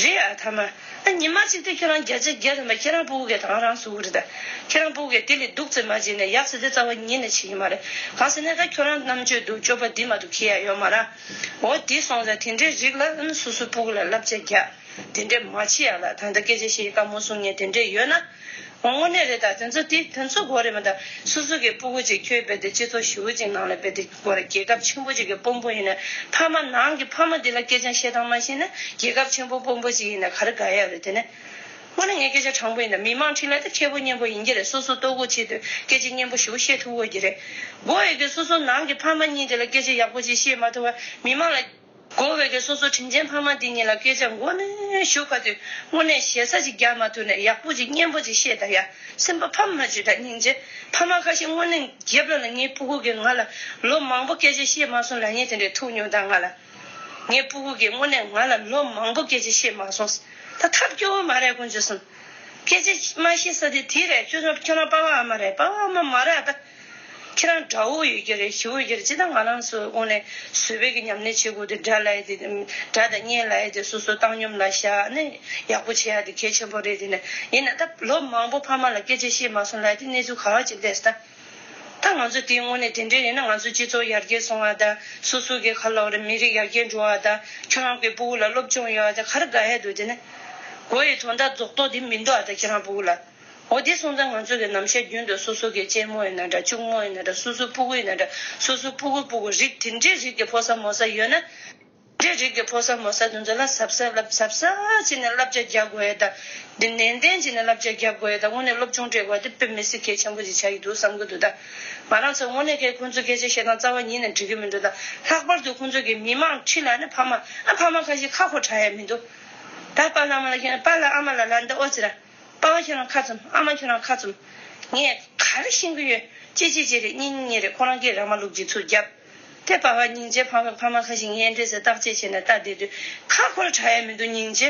རེད་ཨ་ཐ་མ། ཨ་ཉི་མ་གཅིག་དེ་ཁྱོད་རང་བརྒྱ་ཆ་བརྒྱ་ཐམ་པ་ཁྱེད་རང་སྤུ་གུ་གིས་དང་རང་བཟོ་གི་རེད་ད། ཁྱེད་རང་སྤུ་གུ་གིས་དེ་ལས་སྡུག་ཙམ་མ་བྱས་ནས་ཡག་ས་དེ་རྩ་བ་ཉིད་ནས་བྱེད་ཀྱི་མ་རེད། གང་ཟེར་ན་ད་ཁྱོད་རང་རྣམ་དཔྱོད་འདུག་སྤྱོད་པ་འདི་མ་གཏོགས་ཁྱད་ཡ་ཡོད་མ་རེད། འོ་དེ་སོང་ཙང་དེ་འདྲའི་རིགས་ལ་ཨ་ནི་སོ་སོའི་སྤུ་གུ་ལ་བསླབ་བྱ་རྒྱག་དེ་འདྲས་མ་བྱེད་ཡ་ལ། ད་ལྟ་སྐད་ཆ་བཤད་དཀའ་མོ་གསུང་མཁན་དེ་འདྲས་ཡོད་ན། འོ་དངོས་གནས་རེད་ད། དེ་ཚོ་དེ་དེ་ཚོ་དགོས་རེད་མ་གཏོགས། སོ་སོ་གི་སྤུ་གུ་ཅིག་ཁྱོད་རྦད་དེ་སྤྱི་ཚོགས་ཞེ་པོ་ཅིག་ནང་ལ་རྦད་དེ་དགོས་རེད། རྒྱལ་ཁབ་ཆེན་པོ་ཅིག་གི་དཔོན་པོ་ཡིན་ན། ཕ་མ་ནང་གི་ཕ་མ་འདི་ལ་སྐད་ཆ་བཤད་སྟངས་མ་ཤེས་ན། རྒྱལ་ཁབ་ཆེན་པོ་དཔོན་པོ་ཅིག་ཡིན་ན་ག་རེ་དགའ་ཡ་རེད། དེ་ནས་དངོས་གནས་ངས་སྐད་ཆ་དྲང་པོ་ཡིན་ད། མི་མང་ཁྲོད་ལ་ད་མཁས་པོ་སྙན་པོ་ཡིན་གྱི་རེད། སོ་སོ་ལྟོ་གོས་ཆེད་དུ་སྐད་ཆ་སྙན་པོ་ཞེ་པོ་བཤད་ཐུབ་ཡོད་ཀྱི་རེད། དགོས་ཡོད་ཀྱི་སོ་སོ་ནང་གི་ཕ་མ་གཉིས་དེ་ལ་སྐད་ཆ་ཡག་པོ་ཅིག་བཤད་མ་ཐུབ་པ། མི་མང་ལ། གོ་བའི་གི་སོ་སོ་དྲིན་ཅན་ཕ་མ་འདི་གཉིས་ལ་སྐད་ཆ་མགོ་ནས་ཞུ་ག་དུས་དངོས་གནས་ཞེ་ས་ཅིག་རྒྱག་མ་ཐུབ་ནས་ཡག་པོ་ཅིག་སྙན་པོ་ཅིག་བཤད་ད་ཡ། སེམས་པ་ཕམ་མ་བྱེད་ད་སྙིང་རྗེ། ཕ་མ་ཁ་ཤས་དངོས་གནས་རྒྱབ་ལ་ལ་ངའི་ཕྲུ་གུ་གིས་ང་ལ་ལོ་མང་པོ་སྐད་ཆ་བཤད་མ་སོང་ལབ་མཁན་དེ་འདྲས་ཐུག་མྱོང་ད་ང་ལ། ངའི་ཕྲུ་གུ་གིས་དངོས་གནས་ང་ལ་ལོ་མང་པོ་སྐད་ཆ་བཤད་མ་སོང་། ད་ཐབས་སྐྱོ་བོ་མ་རེད་དཀོན་མཆོག་གསུམ། སྐད་ཆ་མ་བཤད་ས་དེ་དེ་རེད། ཁྱོད་ཚོ་ཁྱོད་རང་པ་ཕ་ཨ་མ་རེད། པ་ཕ་ཨ་མ་མ་རེད་ད། ཁྱེད་རང་དགྲ་བོ་ཡོད་ཀྱི་རེད། ཞི་བོ་ཡོད་ཀྱི་རེད། ཅི་ད་ང་རང་ཚོ་དངོས་གནས་བཟོད་པའི་གི་ཉམས་ལེན་བྱེད་དགོས་དེ་དགྲ་ལབ་ཡ་དེ་དགྲ་དང་གཉེན་ལབ་ཡ་དེ་སོ་སོ་བཏང་སྙོམས་ལ་བཞག་ནས་ཡག་པོ་བྱེད་ཡ་དེ་གལ་ཆེན་པོ་རེད། དེ་ནས་ཡིན་ན་ད་ལོ་མང་པོ་ཕ་མ་ལ་སྐད་ཆ་བཤད་མ་སོང་ལབ་ཡ་དེ་གནས་ཚུལ་ག་བ་ཅིག་སླེབས་ད། ད་ང་ཚོ་དེའི་དངོས་གནས་དེ་འདྲ་ཡིན་ན་ང་ཚོ་སྤྱི་ཚོགས་ཡར་རྒྱས་སོང་བ་དང་སོ་སོ་གི་ཁ་ལོ་རེ་མི་རིགས་ཡར་རྒྱས་འགྲོ་བ་དང་ཁྱོད་རང་གི་ཕྲུ་གུ་ལ་སློབ་སྦྱོང་ཡོད་བ་དང་ག་རེ་དགའ་ཡ་འདུག་དེ་ནས་མགོ་ཡི་དོན་དག་རྫོགས་རྟོག་དེ་མི་འདུག་ཨ་ད་ཁྱེད་རང་ཕྲུ་གུ་ལ། འོ་དེ་སོང་ཙང་ང་ཚོ་གི་ནམ་ཞག་རྒྱུན་དུ་སོ་སོ་གི་གཅེན་མོ་ཡིན་ན་འདྲ། གཅུང་མོ་ཡིན་ན་འདྲ། སོ་སོ་ཕྲུ་གུ་ཡིན་ན་འདྲ། སོ་སོ་ཕྲུ་གུ་ཕྲུ་གུ་རིགས་དེ་འདྲའི་རིགས་ཀྱི་ཕོ་གསར་མོ་གསར་ཡོད་ན། དེ་འདྲའི་རིགས་ཀྱི་ཕོ་གསར་མོ་གསར་དེ་ཚོ་ལ་གཟབ་གཟབ་ལབ་གཟབ་གཟབ་བྱས་ནས་བསླབ་བྱ་རྒྱག་དགོས་ཡ་ད། འདི་ནན་ཏན་བྱས་ནས་བསླབ་བྱ་རྒྱག་དགོས་ཡ་ད། དངོས་གནས་སློབ་སྦྱོང་སྤྲད་དགོས་ཡ་དེ་དཔེ་མི་སྲིད་གལ་ཆེན་པོ་ཅིག་ཆགས་ཀྱི་འདུག་བསམ་གྱི་འདུག་ད། ང་རང་ཚོ་དངོས་གནས་ཀྱི་ཁོང་ཚོ་སྐད་ཆ་བཤད་སྟངས་རྩ་བ་ཉིད་ནས་འགྲིག་གི་མི་འདུག་ད། ལྷག་པར་དུ་ཁོང་ཚོ་གི་མི་མང་ཁྲི་ལ་ནི་ཕ་མ་ཨ་ཕ་མ་ཁ་ཤས་ཁ་ཁོ་གྲག་ཡ་མི་འདུག་ད་པཱ་ལགས་ཨ་མ་ལགས་ཁྱེད་རང་པཱ་ལགས་ཨ་མ་ལགས་ལབ་འདི་ཨོ་ཙི་ར། པ་ཕ་ཁྱོད་རང་ཁ་བཙུམ། ཨ་མ་ཁྱོད་རང་ཁ་བཙུམ། ངས་ག་རེ་ཤེས་ཀྱི་ཡོད། ཅི་ཅི་ཅི་རེད། གཉིས་གཉིས་རེད། ཁོ་རང་སྐད་ར་མ་ལུག་ཅིག་ཚུར་བརྒྱབ། དེ་པ་ཕ་སྙིང་རྗེ། ཕ་མ་ཕ་མ་ཁ་ཤས་ངས་འདྲེ་ཟེར་བརྟག་དཔྱད་བྱས་ནས་བལྟ་བསྡད་དུས་ཁ་ཁོ་ར་གྲག་ཡ་མི་འདུག་སྙིང་རྗེ།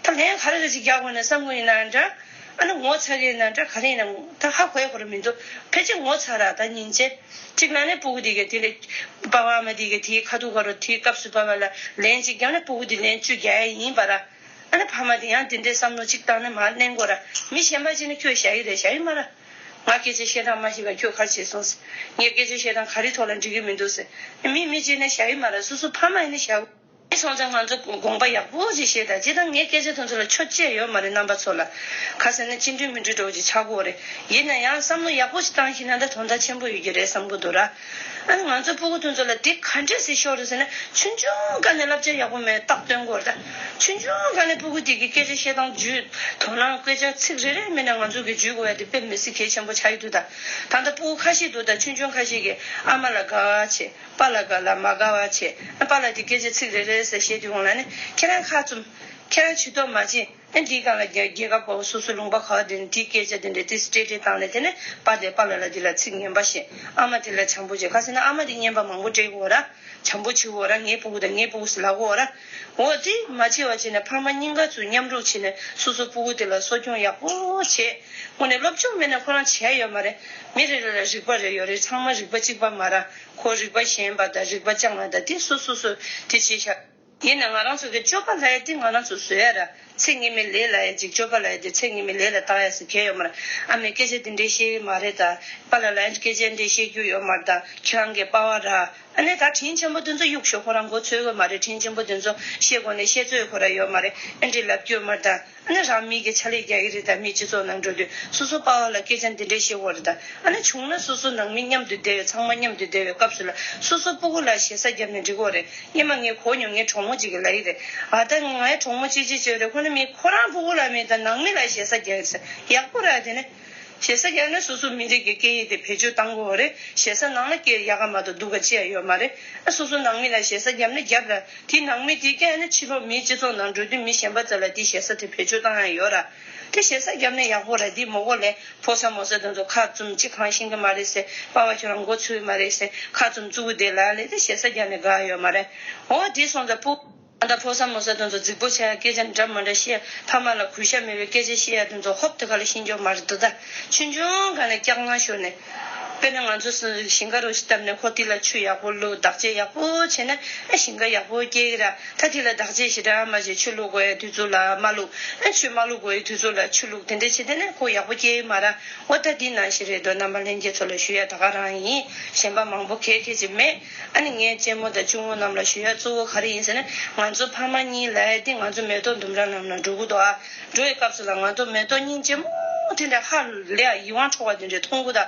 ད་ལན་ག་རེ་རེ་ཅིག་རྒྱག་དགོས་ན་བསམ་གྱི་ཡིན་ན་འདྲ། ཨ་ནི་ངོ་ཚ་གི་ཡིན་ན་འདྲ། ག་རེ་ཡིན་ན་ད་ཧ་གོ་ཡ་ཁོ་ར་མི་འདུག་ཕལ་ཆེར་ངོ་ཚ་ར་ད་སྙིང་རྗེ། གཅིག་ལ་ནི་ཕྲུ་གུ་དེ་གས་དེ་ལས་པ་ཕ་ཨ་མ་དེ་གས་དེའི་ཁ་ཐུག་ག་རོ་དེའི་སྐབས་སུ་པ་ཕ་ལ་ལན་ཅིག་བརྒྱབ་ན་ཕྲུ་གུ་དེ་ལན་བཅུ་རྒྱག་ཡ་ཡིན་པ་ར། ཨ་ནི་ཕ་མ་དེ་ཡང་དེ་འདྲའི་བསམ་བློ་གཅིག་བཏང་ནས་མར་གླེང་དགོས་ར། མི་གཞན་པ་ཅིག་ནི་ཁྱོད་ཞ་ཡི་རེད། ཞ་ཡི་མ་ར། ང་སྐད་ཆ་བཤད་སྟངས་མ་ཤེས་པ་ཁྱོད་ག་རེ་བྱས་སོང་ཟེར། ངས་སྐད་ཆ་བཤད་སྟངས་ག་རེ་ཐོག་ལ་འགྲིག་གི་མི་འདུག་ཟེར། མི་མི་ཅིག་ནི་ཞ་ཡི་མ་ར། སོ་སོ་ཕ་མ་ཡིན་ནི་ཞ་ཡི། མི་སོང་ཙང་ང་ཚོ་དགོངས་པ་ཡག་པོ་ཅིག་བཞེས་དང་། ཅི་ད་ངའི་སྐད་ཆ་དེ་ཚོ་ལ་ཆོ་བཅད་ཡོད་མ་རེད། རྣམ་པ་ཚོ་ལ་ག་ཟེར་ན་ཅི་འདྲ་མི་འདྲ་འདྲ་བོ་ཅིག་ཆགས་ཀྱི་ཡོད་རེད། ཡིན་ན་ཡང་བསམ་བློ་ཡག་པོ་ཅིག་བཏང་ཤེས་ན་ད་དོན་དག་ཆེན་པོ་ཡོད་ཀྱི་རེད་བསམ་གྱི་འདུག་ར། ཨ་ནི་ང་ཚོ་ཕྲུ་གུ་དེ་ཚོ་ལ་དེ་ག་འདྲས་སེ་ཤོར་རེད་ཟེར་ན། ཆུང་ཆུང་སྒང་ནས་བསླབ་བྱ་ཡག་པོ་མེད་རྟགས་སྟོན་དགོས་རེད་ད། ཆུང་ཆུང་སྒང་ནས་ཕྲུ་གུ་དེ་གི་སྐད་ཆ་བཤད་སྟངས་བརྒྱུད་དོ་སྣང་སྐད་ཆ་ཚིག་རེ་རེ་མིན་ན་ང་ཚོ་གི་བརྒྱུད་དགོས་ཡ་དེ་དཔེ་མི་སྲིད་གལ་ཆེན་པོ་ཆགས་ཀྱི་འདུག་ད། ད་ལྟ་ཕྲུ་གུ་ཁ་ཤས་འདུག་ད། ཆུང་ཆུང་ཁ་ཤས་ཀྱིས་ཨ་མ་ལ་དགའ་བ་བྱེད། པཱ་ལགས་ཀ་ལ་མ་དགའ་བ་བྱེད། ཨ་པཱ་ལགས་དེ་སྐད་ཆ་ཚིག་རེ་རེ་ཟེར་བཤད་དུས་འོང་ལ་ནི་ཁྱེད་རང་ཁ་བཙུམ། ཁྱེད་རང་ཇུས་གཏོགས་མ་བྱེད། ཨ་འདིའི་སྒང་ལ་རྒྱ་རྒྱལ་ཁབ་པ་སོ་སོ་ལུང་པ་ག་བ་དེ་ནི་དེའི་སྐད་ཆ་དེ་འདྲ་དེ་སྤྲེལ་སྤྲེལ་བཏང་ནས་དེ་ནས་པཱ་དེ་པཱ་ལགས་ལ་དེ་ལ་ཚིག་ངན་པ་བཤད། ཨ་མ་དེ་ལ་བྱམས་པོ་བྱེད། ག་ཟེར་ན་ཨ་མ་དེ་རྔན་པ་མང་པོ་སྤྲད་དགོས་ར། བྱམས་པོ་བྱེད་དགོས་ར། ངའི་ཕྲུ་གུ་དང་ངའི་ཕྲུ་གུ་ཟེར་ལབ་དགོས་ར། འོ་དེ་མ་བྱེད་པ་བྱས་ནས་ཕ་མ་གཉིས་ཀ་ཚུར་མཉམ་རུབ་བྱས་ནས་སོ་སོ་ཕྲུ་གུ་དེ་ལ་གསོ་སྐྱོང་ཡག་པོ་བྱེད། དངོས་གནས་སློབ་སྦྱོང་མེད་ན་ཁོ་རང་བྱས་ཡོད་མ་རེད། མི་རེ་རེ་ལ་རིག་པ་རེ་ཡོད་རེད། ཚང་མ་རིག་པ་གཅིག་པ་མ་ར། ཁོ་རིག་པ་ཞན་པ་དང་རིག་པ་སྤྱང་བ་དང་དེ་སོ་སོ་སོ་དེ་བྱེད་ཤག་ཡིན་ན་ང་རང་ཚོ་གི་སྤྱོད་པ་ལབ་ཡ་དེ་ང་རང་ཚོ་བཟོ་ཡ་ར། ཚེ་སྔོན་མའི་ལས་ལབ་ཡ་ཅིག་སྤྱོད་པ་ལབ་ཡ་དེ་ཚེ་སྔོན་མའི་ལས་ལ་བཏགས་ཡ་ཟེར་གལ་ཡོད་མ་རེད། ཨ་མས་སྐད་ཆ་དེ་འདྲས་བཤད་ཀྱི་མ་རེད་ད། པཱ་ལགས་ལ་སྐད་ཆ་འདྲས་བཤད་རྒྱུ་ཡོད་མ་རེད་ད། ཁྱེད་རང་གི་པ་ཕ་ར། ཨ་ནི་ད་དྲིན་ཆེན་པོ་དེ་ཚོ་གཡུག་ཞོག་ཁོ་རང་མགོ་ཚོས་ཀྱི་མ་རེད། དྲིན་ཆེན་པོ་དེ་ཚོ་བཤད་དགོས་ནས་བཤད་རྩོད་ཁོ་རང་ཡོད་མ་རེད། ཨ་འདྲས་ལབ་རྒྱུ་ཡོད་མ་རེད་ད། ཨ་ནི་རང་མི་གི་ཕྱག་ལས་རྒྱག་གི་རེད་ད། མི་སྤྱི་ཚོགས་ནང་འགྲོ་དུས་སོ་སོ་པ་ཕ་ལ་སྐད་ཆ་འདི་འདྲས་བཤད་དགོས་རེད་ད། ཨ་ནི་བྱུང་ན་སོ་སོ་ནང་མི་མཉམ་དུ་བསྡད་ཡོད། ཚང་མ་མཉམ་དུ་བསྡད་ཡོད་སྐབས་སུ་ལ་སོ་སོ་ཕྲུ་གུ་ལ་ཞེ་ས་བརྒྱབ་ནས་འགྲིག་གི་རེད། སྔོན་མ་ངས་གོ་མྱོང་། ངའི་གྲོགས་མོ་གཅིག་གིས་ལབ་ཡི་རེད། ཨ་ད་ངའི་གྲོགས་མོ་གཅིག་གཅིག་བྱས་རེད། ཁོ་ནི་མི་ཁོ་རང་ཕྲུ་གུ་ལ་མེད་ད། ནང་མི་ལ་ཞེ་ས་རྒྱག་གི་རེད་ཟེར། ཡག་པོ་ར། དེ་ནི་ཞེ་ས་རྒྱག་ན་སོ་སོ་མི་རིགས་ཀྱི་སྐད་ཡིག་དེ་བེད་སྤྱོད་གཏང་དགོས་རེད། ཞེ་ས་ནང་ལ་སྐད་ཡག་ག་མ་གཏོགས་སྡུག་ག་ཅི་ཡང་ཡོད་མ་རེད། ཨ་སོ་སོ་ནང་མི་ལ་ཞེ་ས་བརྒྱབ་ན་བརྒྱབ་ར། དེ་ནང་མི་དེ་སྐད་ནི་ཕྱི་ལོགས་མིའི་སྤྱི་ཚོགས་ནང་འགྲོ་དུས་མི་གཞན་པ་ཚོ་ལ་དེ་ཞེ་ས་དེ་བེད་སྤྱོད་བཏང་ཡ་ཡོད་ར། དེ་ཞེ་ས་བརྒྱབ་ན་ཡག་པོ་ར། དེ་མོ་གོ་ལས་ཕོ་གསར་མོ་གསར་དེ་ཚོ་ཁ་བཙུམ་ཅིག་གང་ཤེས་ཀྱི་མ་རེད་ཟེར། པ་ཕ་ཁྱོད་རང་མགོ་ཚོས་མ་རེད་ཟེར། ཁ་བཙུམ་བཙུགས་བསྡད་ལ་ལས་དེ་ཞེ་ས་བརྒྱབ་ནས་དགའ་ཡོད་མ་རེད། འོ་དེ་སོང་ཙང་ཕྲུ། ད་ལྟ་ཕོ་གསར་མོ་གསར་དེ་ཚོ་རྫིག་པོ་བྱས་ཡ་སྐད་ཆ་འདྲ་མ་འདྲ་བཤད། ཕ་མ་ལ་གུས་ཞབས་མེད་པའི་སྐད་ཆ་བཤད་ཡ་དེ་ཚོ་ཧོབ་ཏེ་ག་ལ་ཤེས་རྒྱུ་མ་རེད་འདུག་ད། ཆུང་ཆུང་སྒང་ནས་སྐྱག་ལྔ་ཤོར་ནས། དཔེར་ན་ང་ཚོ་ཞིང་ཁ་རོ་ཞིག་བཏབ་ནས་ཁོ་དེ་ལ་ཆུ་ཡག་པོ་བླུགས། བདག་གཅེས་ཡག་པོ་བྱས་ན་ཨ་ཞིང་ཁ་ཡག་པོ་སྐྱེ་གི་ར། ད་དེ་ལ་བདག་གཅེས་ཞེ་དྲག་མ་བྱས། ཆུ་བླུག་དགོས་ཡ་དུས་ཚོད་ལ་མ་བླུགས། ཨ་ཆུ་མ་བླུག་དགོས་ཡ་དུས་ཚོད་ལ་ཆུ་བླུགས། དེ་འདྲ་བྱས་དེ་ནས་ཁོ་ཡག་པོ་སྐྱེ་གི་མ་ར། འོ་ད་འདི་ནང་བཞིན་རེད་འདུག་རྣམ་པ་ལྷན་རྒྱས་ཚོ་ལ་ཞུ་ཡ་ད་ག་རང་ཡིན། གཞན་པ་མང་པོ་གལ་གལ་ཅིག་མེད། ཨ་ནི་ངའི་གཅེན་མོ་དང་གཅུང་མོ་རྣམས་ལ་ཞུ་ཡ་གཙོ་བོ་ག་རེ་ཡིན་ཟེར་ན། ང་ཚོ་ཕ་མ་གཉིས་ལབ་ཡ་དེ་ང་ཚོ་མེ་ཏོག་ལྡུམ་ར་ལམ་ལ་འགྲོ་གི་འདུག་ཨ། འགྲོ་བའི་སྐབས་སུ་ལ་ང་ཚོ་མེ་ཏོག་སྙིང་རྗེ་མོ་ དེ་འདྲ་ཧ་ལས་ཡིད་དབང་འཕྲོག་པ་དེ་འདྲ་མཐོང་གི་ད།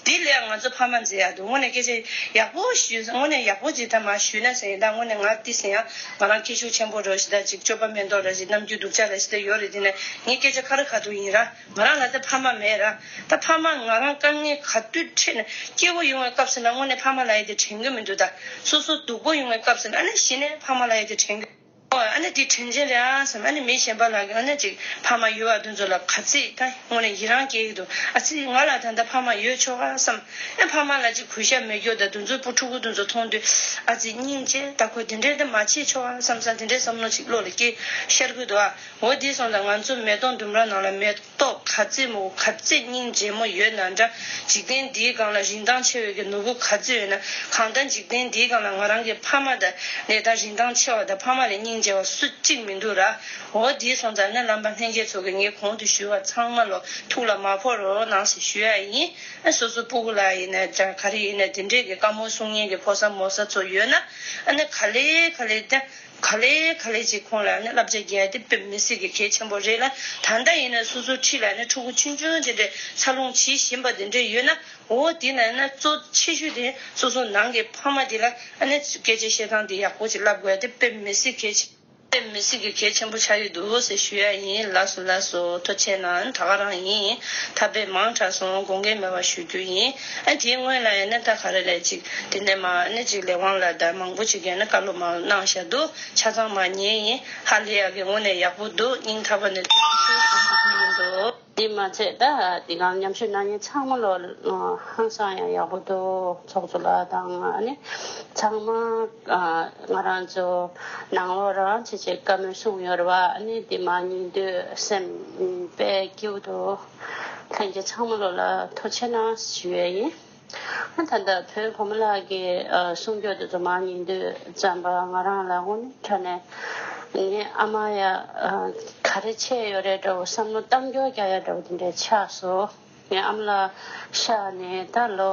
དེ་ལས་ང་ཚོ་ཕ་མ་མཛེས་ཡག་འདུག་དངོས་གནས་སྐད་ཆ་ཡག་པོ་ཞུས། དངོས་གནས་ཡག་པོ་ཅིག་ད་མ་ཞུས་ན་ཟེར་ཡིན། ད་དངོས་གནས་ང་ཏི་ཟེར་ཡང་ང་རང་སྐད་ཤུགས་ཆེན་པོ་རོ་ཞིག་ད་ཅིག་སྤྱོད་པ་མེད་མདོག་ར་ཞིག་རྣམ་འགྱུར་སྡུག་ཅག་ར་ཞིག་ད་ཡོད་རེད། དེ་ནས་ངའི་སྐད་ཆ་ཁ་རི་ཁ་ཐུག་ཡིན་ར། ང་རང་ལ་ད་ཕ་མ་མེད་ར། ད་ཕ་མ་ང་རང་དཀའ་ངལ་ག་དུས་འཕྲད་ན་སྐྱིད་པོ་ཡོང་བའི་སྐབས་སུ་ལ་དངོས་གནས་ཕ་མ་ལབ་ཡ་དེ་དྲན་གི་མི་འདུག་ད་སོ་སོ་སྡུག་པོ་ཡོང་བའི་སྐབས་སུ་ལ་ཨ་ནི་གཞི་ནས་ཕ་མ་ལབ་ཡ་དེ་དྲན་གི། ཨོ་ཨ་ནི་དེ་དྲན་ཅན་རེད་ཨ་བསམ། ཨ་ནི་མི་གཞན་པ་ལ་ཨ་ནི་ཅིག་ཕ་མ་ཡོད་པ་དེ་ཚོ་ལ་ག་ཚད་ད་དངོས་གནས་ཡི་རང་སྐྱེ་གི་འདུག་ཨ་ཙི་ང་ལ་ད་ལྟ་ཕ་མ་ཡོད་ཆོག་ག་བསམ། ཨ་ཕ་མ་ལ་ཅིག་གུས་ཞབས་མེད་རྒྱུ་ད་དེ་ཚོ་བུ་ཕྲུ་གུ་དེ་ཚོ་མཐོང་དུས་ཨ་ཙི་སྙིང་རྗེ། ད་ཁོ་དེ་འདྲས་ད་མ་བྱེད་ཆོག་ག་བསམ་བསམ་དེ་འདྲས་བསམ་བློ་ཅིག་བློ་ལ་སྐྱེ་ཤར་གི་འདུག་ཨ། འོ་དེ་སོང་ཙང་ང་ཚོ་མེ་ཏོག་ལྡུམ་ར་ནང་ལ་མེ་ཏོག་ག་ཚད་མོ་ག་ཚད་སྙིང་རྗེ་མོ་ཡོད་ན་འདྲ། འཇིག་རྟེན་འདིའི་སྒང་ལ་རིན་ཐང་ཆེ་བའི་གི་ནོར་བུ་ག་ཚོད་ཡོད་ན་གང་ལྟར་འཇིག་རྟེན་འདིའི་སྒང་ལ་ང་རང་གི་ཕ་མ་དང་ལས་དང་རིན་ཐང་ཆེ་བ་དང་ཕ་མ་ལས་སྙིང་རྗེ་བ་སུ་གཅིག་མི་འདུག་ར། འོ་དེ་སོང་ཙང་ནི་བླ་མ་ལྷན་རྒྱས་ཚོ་གི་ངས་གོང་དུ་ཞུས་པ་ཚང་མ་ལོ་ཐུགས་ལ་མ་ཕོག་རོགས་གནང་ཟེར་ཞུ་ཡ་ཡིན། ཨ་སོ་སོ་སྤུ་གུ་ལ་ཡིན་ན་ཅང་ག་རེ་ཡིན་ན་དེ་འདྲས་ཀྱི་བཀའ་མོལ་གསུང་མཁན་གྱི་ཕོ་གསར་མོ་གསར་ཚོ་ཡོད་ན་ཨ་ནི་ག་ལེ་ག་ལེ་ད། ག་ལེ་ག་ལེ་ཅིག་ཁོང་ལ་ནི་བསླབ་བྱ་རྒྱག་ཡ་དེ་དཔེ་མི་སྲིད་ཀྱི་གལ་ཆེན་པོ་རེད་ལ། ད་ལྟ་ཡིན་ན་སོ་སོ་འཁྲིས་ལ་ནི་ཕྲུ་གུ་ཆུང་ཆུང་དེ་འདྲས་འཚར་ལོངས་བྱེད་བཞིན་པ་དེ་འདྲས་ཡོད་ན་འོ་དེ་ན་ན་གཙོ་ཆེ་ཤོས་དེ་སོ་སོ་ནང་གི་ཕ་མ་དེ་ལ་ཨ་ནི་སྐད་ཆ་བཤད་སྟངས་དེ་ཡག་པོ་ཅིག་བསླབ་དགོས་ཡ་དེ་དཔེ་མི་སྲིད་གལ་ཆེ། དཔེ་མི་སྲིད་ཀྱི་གལ་ཆེན་པོ་ཆགས་ཡོད་འདུག་ཟེར་ཞུ་ཡ་ཡིན། ལགས་སོ་ལགས་སོ། ཐུགས་རྗེ་གནང་། ད་ག་རང་ཡིན། ཐ་དཔེ་མང་དྲགས་སོང་། དགོངས་འགལ་མེད་པ་ཞུ་རྒྱུ་ཡིན། ཨ་དེའི་སྔོན་ལ་ཡང་ན་ད་ག་རེ་ལས་ཅིག་དེ་ནས་མ་ནི་ཅིག་ལས་དབང་ལ་ད་མང་པོ་ཅིག་ཡང་ན་བཀའ་སློབ་མ་གནང་བཞག་འདུག་ཆ་ཚང་མ་ཉན་ཡིན། ཧ་ལས་ཡག་གི་དངོས་གནས་ཡག་པོ་འདུག་སྙིང་ཐག་པ་ནས་ཐུགས་རྗེ་ཆེ་ཞུ་རྒྱུ་ཡིན་འདུག་དེ་མ་ཚད་ད་དེ་གང་མཉམ་ཞུགས་གནང་མཁན་ཚང་མ་ལོ་ཧང་སང་ཡང་ཡག་པོ་འདུག་ཚོགས་གཙོ་ལགས་དང་ཨ་ནི་ཚང་མ་ང་རང་ཚོ་ནང་ལོགས་རང་ཆེ་ཆེ་བཀའ་མོལ་གསུངས་ཡོད་རེད་བ། ཨ་ནི་དེ་མ་ཉན་དུས་སེམས་དཔེ་སྐྱིད་པོ་འདུག་ལྷན་རྒྱས་ཚང་མ་ལོ་ལ་ཐུགས་རྗེ་གནང་ཞུ་ཡས་ཡིན། ད་ལྟ་བོད་བུ་མོ་ལགས་ཀྱི་གསུང་སྐྱོར་དེ་ཚོ་མར་ཉན་དུས་ཙམ་པ་ང་རང་ལ་དངོས་གནས་དྲང་གནས་ངའི་ཨ་མ་ཡ་ག་རེ་བྱས་ཡོད་རེད་འདྲ་བོ་བསམ་བློ་གཏམ་སྐྱོར་རྒྱག་ཡ་འདྲ་བོ་དེ་འདྲ་ཆགས་སོང་། ངའི་ཨ་མ་ལགས་གཤགས་ནས་ད་ལོ་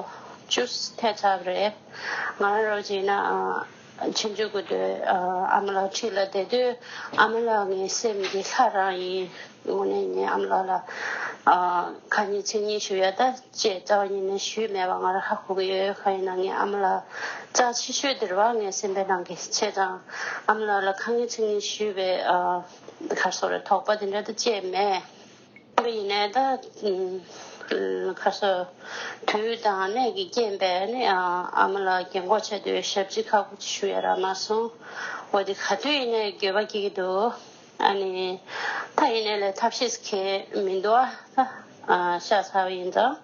བཅུ་ཐལ་ཚར་བ་རེད། ང་རང་རོགས་བྱས་ན་ཆུང་ཆུང་གི་དུས་ཨ་མ་ལགས་འཁྲིས་ལ་བསྡད་དུས་ཨ་མ་ལགས་ངའི་སེམས་ཀྱི་ལྷ་རང་ཡིན། དངོས་གནས་ངའི་ཨ་མ་ལགས་ལ་ཨ་ཁ་ཉིན་ཚིག་ཉིན་ཞུ་ཡ་ད་ཅེས་རྩ་བ་ཉིད་ནས་ཞུས་མེད་པ་ང་རང་ཧ་གོ་གི་ཡོད། གང་ཡིན་ན་ངའི་ཨ་མ་ལགས་རྩ་ཆེ་ཤོས་དེ་རེད་བ། ངའི་སེམས་པའི་ནང་གི་བྱས་ཙང་ཨ་མ་ལགས་ལ་ཁ་ཉིན་ཚིག་ཉིན་ཞུས་པའི་ཨ་ག་རེ་ཟེར་དོགས་པ་དེ་འདྲ་ད་ཅེས་མེད། ཡིན་ནའི་ད་ཁ་སོ་དུས་དང་གནས་ཀྱི་རྐྱེན་པས་ནི་ཨ་མ་ལགས་རྒན་གོག་ཆགས་དུས་ཞབས་ཕྱི་ཁག་པོ་ཞུ་ཡ་རག་མ་སོང་། འོ་དེ་ག་དུས་ཡིན་ནའི་འགྱོད་པ་སྐྱེ་གི་འདུག་ཨ་ནི་ད་ཡིན་ནའི་ལས་ཐབས་ཤེས་གལ་མི་འདུག་ཨ། ད་ཤ་ཚ་བ་ཡིན་ཙང་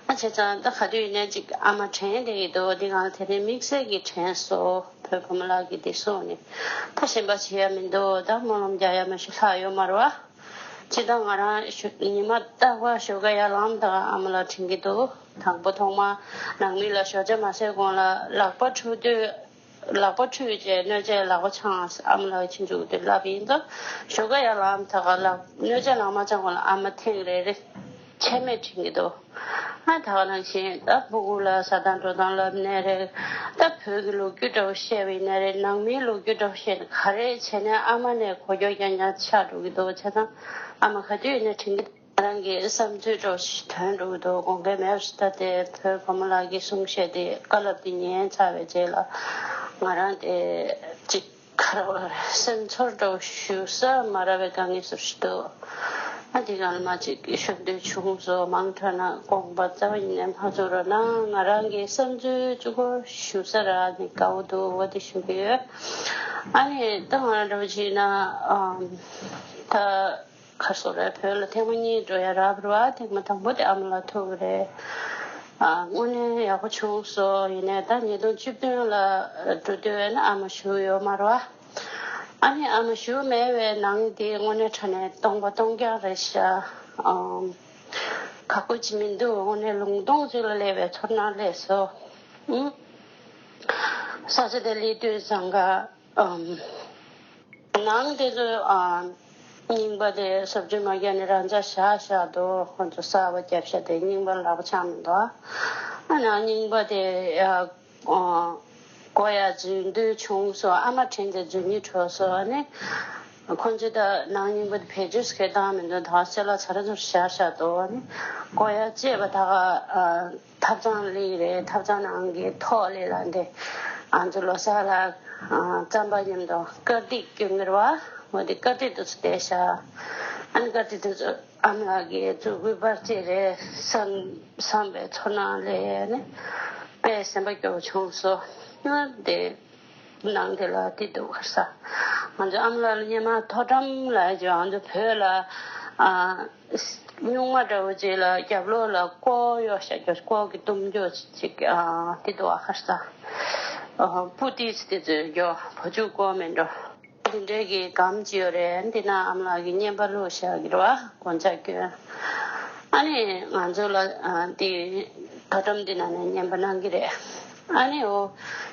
ཨ་བྱས་ཙང་ད་ག་དུས་ཡིན་ནའི་ཅིག་ཨ་མ་དྲན་བསྡད་ཀྱི་འདུག་དེ་གང་དེ་རིང་དམིགས་བསལ་གྱི་དྲན་སོང་། བོད་བུ་མོ་ལགས་ཀྱིས་དེ་གསུངས་ནས་ད་གཞན་པ་བྱེད་ཡ་མི་འདུག་ད་སྨོན་ལམ་རྒྱག་ཡ་མ་གཏོགས་ལྷག་ཡོད་མ་རེད་བ། སྤྱིར་བཏང་ང་རང་ཞོ་ཉི་མ་རྟག་པར་ཞོགས་ཀ་ཡར་ལངས་དང་ཨ་མ་ལགས་དྲན་གྱི་འདུག་དང་པོ་ཐོག་མར་ནང་མི་ལ་ཞོགས་ཇ་མ་ཟས་གོང་ལ་ལག་པ་འཁྲུ་དུས་ལག་པ་འཁྲུས་རྗེས་སྣོད་ཆས་ལག་པ་འཆང་ཨ་མ་ལགས་ཁྱིམ་ཚུགས་དུས་ལབ་ཡིན་ཙང་ཞོགས་ཀ་ཡར་ལངས་དང་ལག་སྣོད་ཆས་ལག་མ་འཆང་གོང་ལ་ཨ་མ་ཐེངས་རེ་རེ་ཆད་མེད་དྲན་གྱི་འདུག་ཨ་ད་ག་ནང་བཞིན་ད་སྤུ་གུ་ལ་ཟ་སྟངས་འགྲོ་སྟངས་ལབ་ནའི་རེད། ད་བོད་ཀྱི་ལོ་རྒྱུས་འདྲ་བོ་བཤད་པ་ཡིན་ནའི་རེད། ནང་མིའི་ལོ་རྒྱུས་འདྲ་བོ་བཤད་ནས་ག་རེ་བྱས་ནའི་ཨ་མ་ནས་གོ་རྒྱུ་རྐྱང་རྐྱང་ཆགས་འགྲོ་གི་འདུག་བྱས་ཙང་ཨ་མ་ག་དུས་ཡིན་ནའི་དྲན་གྱི་ང་རང་གི་བསམ་ཚུལ་འདྲ་བོ་ཞིག་ཐོན་འགྲོ་གི་འདུག་དགོངས་འགལ་མེད་པ་ཞིག་ད་དེ་བོད་བུ་མོ་ལགས་ཀྱི་གསུང་བཤད་དེ་བཀའ་སློབ་དེ་ཉན་ཚར་བའི་རྗེས་ལ་ང་རང་དེ་གཅིག་ག་རེ་བ་རེད། སེམས་ཚོར་འདྲ་བོ་ཞུ་ས་མ་རག་པའི་དཀའ་ངལ་སོགས་ཤིག་འདུག་ཨ་དེ་གང་ལ་མ་ཅིག་ཞུ་འདོད་བྱུང་སོང་། མང་དྲགས་ན་དགོངས་པ་རྩ་བ་ཉིད་ནས་མ་ཚོམ་རོགས་གནང་། ང་རང་གི་བསམ་ཚུལ་གཅིག་པོ་ཞུ་ས་རག་ནས་དགའ་བོ་འདུག་འོ་དེ་ཞུ་གི་ཡོད། ཨ་ནི་ད་ང་རང་འདྲ་བོ་བྱས་ན་ཨམ་ད་ག་རེ་ཟེར་རེད། བོད་ལ་ཐེངས་མ་གཉིས་འགྲོ་ཡ་རག་པ་རེད་བ། ཐེངས་མ་དང་པོ་དེ་ཨ་མ་ལགས་ཐུག་པ་རེད། ཨ་དངོས་གནས་ཡག་པོ་བྱུང་སོང་། ཡིན་ནའི་ད་ཉིས་སྟོང་བཅུ་བདུན་ལ་འགྲོ་དུས་ན་ཨ་མ་བཞུགས་ཡོད་མ་རེད་བ། ཨ་ནི་ཨ་མ་བཞུགས་མེད་པའི་ནང་དེ་དངོས་གནས་དྲང་གནས་སྟོང་པ་སྟོང་རྐྱང་རེད་ཤག་ཨམ། ཁག་པོ་ཅིག་མི་འདུག་དངོས་གནས་ལུང་སྟོང་ཅིག་ལ་སླེབས་པའི་ཚོར་སྣང་སླེབས་སོང་། ཨུམ། ས་ཆ་དེ་སླེབས་དུས་ཙང་ཀ་ཨམ། ནང་དེ་ཚོ་ཨམ། རྙིང་པ་དེ་ཟབ་ཆོས་མ་རྒྱག་ནས་རང་འཇགས་བཞག་བཞག་འདུག་ཁོང་ཚོ་གསར་པ་བརྒྱབ་ཤག་དེ་རྙིང་པ་ལག་པ་འཆང་མི་འདུག་ཨ་ནང་རྙིང་པ་དེ་ཨ། གོ་ཡ་འཛུལ་འདོད་བྱུང་སོང་། ཨ་མ་དྲན་ཏེ་འཛུལ་སྙིང་བྲོ་སོང་། ཨ་ནི་ ཁོང་ཚོས་ད་ནང་རྙིང་པ་དེ་བེད་སྤྱོད་སྐད་བཏང་མི་འདུག་ད་ཅ་ལག་ཚ་ར་ཚོར་ཤར་ཤར་འདུག་ཨ་ནི་ཀོ་ཡ་བཅས་པ་ད་ག་ཐབ་ཚང་ལི་རེད། ཐབ་ཚང་ནང་གི་ཐོག་ལི་ལ་འདི་ང་ཚོ་ལོ་གསར་ལ་རྩམ་པ་མཉམ་དུ་དཀར་ཐིག་སྐྱོན་གྱི་རེད་བ། འོ་དེ་དཀར་ཐིག་དེ་ཚོ་བསྡད་ཤག་ཨ་ནི་དཀར་ཐིག་དེ་ཚོ་ཨ་མ་ལགས་ཀྱིས་མཛུབ་གུའི་པར་ཆས་རེད་བསམ་བསམ་པའི་ཚོར་སྣང་ལས་ནི་དཔེ་སེམས་པ་སྐྱོ་བོ་བྱུང་སོང་། ཨ་དེ། ནང་དེ་ལ་དེ་འདུག་ཁར་ས། ང་ཚོ་ཨ་མ་ལགས་ལ་སྔོན་མ་མཐོ་འགྲམ་ལ་ཡོད་ང་ཚོ་བོད་ལ་ཨ་སྨྱུག་མ་འདྲ་བོ་ཅིག་ལ་རྒྱབ་ལོགས་ལ་ཀོ་གཡོག་བཞག་རྒྱུ། ཀོ་གི་གཏུམ་རྒྱུ་ཅིག་ཨ་དེ་འདུག་ཨ་ཁར་ས། ཨ་སྤུ་ཏི་ཙི་དེ་ཚོས་རྒྱོ་བ་ཕྱུགས་ཀོ་མེད་འགྲོ། དེ་འདྲའི་གི་སྒམ་ཅིག་ཡོད་རེད། འདི་ན་ཨ་མ་ལགས་ཀྱིས་བརྙན་པར་བླུགས་བཞག་གི་རེད་བ། གོན་ཆ་གྱོན། ཨ་ནི་ང་ཚོ་ལ་ཨ་འདི་མཐོ་འགྲམ་འདི་ནང་ནས་བརྙན་པར་གནང་གི་རེད། ཨ་ནི་འོ་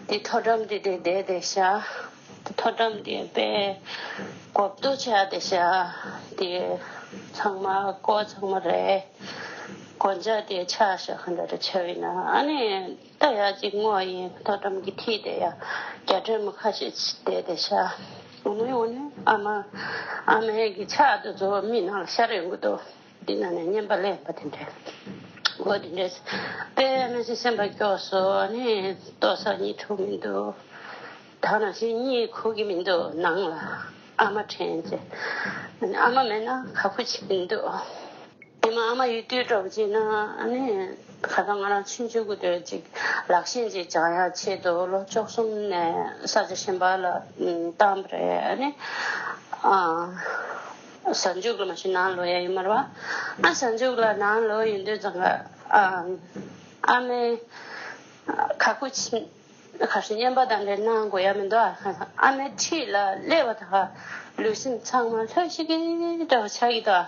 འདི་མཐོ་འགྲམ་འདི་དེ་བསྡད་བསྡད་ཤག་མཐོ་འགྲམ་འདི་དཔེ་གོབ་ཏོ་ཆགས་བསྡད་ཤག་དེ་ཚང་མ་ཀོ་ཚང་མ་རེད། གོན་ཆ་དེ་ཆག་ཤག་ག་འདྲ་འདྲ་ཆགས་ཡིན་ན་ཨ་ནི། ད་ཡ་གཅིག་ངོ་ཡིན་མཐོ་འགྲམ་གྱི་འཁྲིས་དེ་ཡ་རྒྱ་སྒྲོལ་མ་ཁ་ཤས་བསྡད་དེ་ཤག་འོ་ནི་འོ་ནི་ཨ་མ་ཨ་མའི་གི་ཕྱག་དེ་ཚོ་མིག་ནང་ལ་ཤར་ཡོང་གི་འདུག་འདི་ན་ནས་བརྙན་པར་ལེན་པ་དེ་འདྲས། འོ་དེ་འདྲས་དཔེ་མི་སྲིད་སེམས་པ་སྐྱོ་སོང་། ཨ་ནི་ལྟོ་ས་གཉིད་ཁུག་མི་འདུག་ད་ནང་བཞིན་གཉིད་ཁུག་གི་མི་འདུག་ནང་ལ་ཨ་མ་དྲན་བྱས། ཨ་ནི་ཨ་མ་མེད་ན་ཁ་ཁུ་ཆེ་མི་འདུག་ཨ་མ་ཨ་མ་ཡོད་དུས་འདྲ་པོ་ཅིག་ན་ཨ་ནི་ཁ་སང་ང་རང་ཆུང་ཆུང་གི་དུས་ཅིག་ལག་ཤེས་ཅིག་སྦྱང་ཡག་ཆེད་དུ་ལོ་བཅུ་གསུམ་ནས་ས་ཆ་གཞན་པ་ལ་བཏང་བ་རེད། ཨ་ནི་ཨ་གཟའ་མཇུག་ལ་མ་གཞི་ནང་ལོག་ཡ་ཡོད་མ་རེད་བ། ཨ་གཟའ་མཇུག་ལ་ནང་ལོག་ཡོང་དུས་ཙང་ཀ་ཨ་ཨ་མའི་ཁ་ཁུ་ཆེ། ཁ་ཤས་བརྙན་པར་དང་འདྲ་གནང་དགོས་ཡ་མི་འདུག་ཨ་ཨ་མའི་འཁྲིས་ལ་སླེབས་པ་དང་ལུས་སེམས་ཚང་མ་ལྷོད་ཤིག་གི་འདྲ་བོ་ཆགས་ཀྱི་འདུག་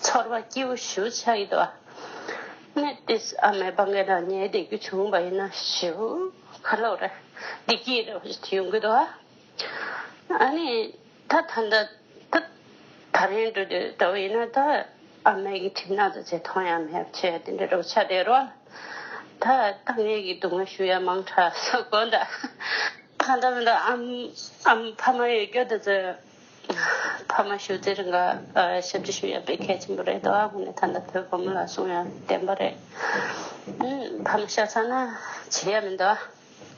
ཚོར་བ་སྐྱིད་པོ་ཞེ་པོ་ཆགས་ཀྱི་འདུག་ཨ་ནི་ཏིས་ཨ་མའི་པང་ཁ་ནང་ཉལ་བསྡད་རྒྱུ་བྱུང་བ་ཡིན་ན་ཞེ་པོ་ག་ལབ་རེད། བདེ་སྐྱིད་འདྲ་བོ་ཞིག་ཡོང་གི་འདུག་ཨ་ནི་ད་ད་ལྟ་ད་ད་རིང་འགྲོ་དུས་འདྲ་བོ་ཡིན་ན་ད་ཨ་མའི་གི་གྲིབ་ནག་དང་བཅས་མཐོང་ཡ་མེད་བྱས་དེ་འདྲ་འདྲ་བོ་ཆགས་བསྡད་རོགས། ད་ད་ངེད་ཀྱི་སྡུག་བསྔལ་ཞུ་ཡ་མང་དྲགས་སོ་དགོངས་དག་གང་ལྟར་མི་འདུག་ཨམ་ཨམ་ཕ་མ་ཡོད་རྒྱུ་དེ་ཚོས་ཕ་མ་ཞུ་ཚེ་རིང་ག་ཞབས་ཕྱི་ཞུ་ཡ་དཔེ་གལ་ཆེན་པོ་རེད་དོ། ཨ་ཁུ་ནས་ད་ལྟ་བོད་བུ་མོ་ལ་གསུང་ཡ་བདེན་པ་རེད། ཨུམ་ཕ་མ་ཤ་ཚ་ན་བྱེད་ཡ་མི་འདུག་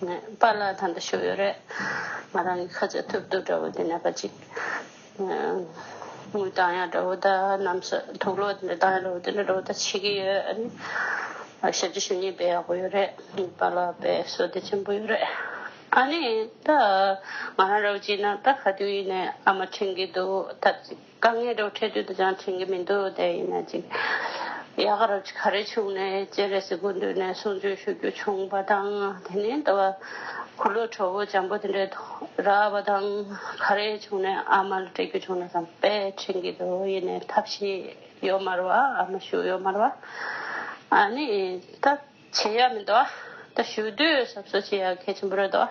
ནས་པཱ་ལགས་ད་ལྟ་བཞུགས་ཡོད་རེད། ང་རང་གི་ཁ་ཚ་ཐུབ་ཐུབ་འདྲ་བོ་དེ་ནས་ཕ་གཅིག་དངུལ་བཏང་ཡ་འདྲ་བོ་ད་གནམ་ས་དུག་ལོག་དེ་འདྲ་བཏང་ཡ་འདྲ་བོ་དེ་འདྲ་འདྲ་བོ་ད་བྱེད་ཀྱི་ཡོད། ཨ་ནི་ཞབས་ཕྱི་ཞུ་མཁན་དཔེ་ཡག་པོ་ཡོད་རེད། པཱ་ལགས་དཔེ་བསོད་བདེ་ཆེན་པོ་ཡོད་རེད། ཨ་ནི་ད་ང་རང་འདྲ་བོ་བྱས་ན་ད་ག་དུས་ཡིན་ནའི་ཨ་མ་དྲན་གྱི་འདུག་ད་དཀའ་ངལ་འདྲ་བོ་འཕྲད་དུས་དེ་ཅང་དྲན་གྱི་མི་འདུག་དེ་ཡིན་ན་ཅིག་ཡག་ག་རབ་ཅིག་ག་རེ་བྱུང་ནས་སྤྱན་རས་གཟིགས་སྐུ་མདུན་ནས་གསུང་ཆོས་ཞུ་རྒྱུ་བྱུང་བ་དང་། དེ་ནས་ད་བ་ཁུ་ལོ་གྲོགས་པོ་འཇམ་པོ་དེ་འདྲའི་རག་པ་དང་། ག་རེ་བྱུང་ནས་ཨ་མ་ལ་སྤྲད་རྒྱུ་བྱུང་ན་བསམ་དཔེ་དྲན་གྱི་འདུག་ཡིན་ནའི་ཐབས་ཤེས་ཡོད་མ་རེད་བ། ཨ་མ་བཞུགས་ཡོད་མ་རེད་བ། ཨ་ནི་ད་བྱེད་ཡ་མི་འདུག་ད་བཞུགས་དུས་གཟབ་གཟབ་བྱེད་ཡ་གལ་ཆེན་པོ་རེད་དོ།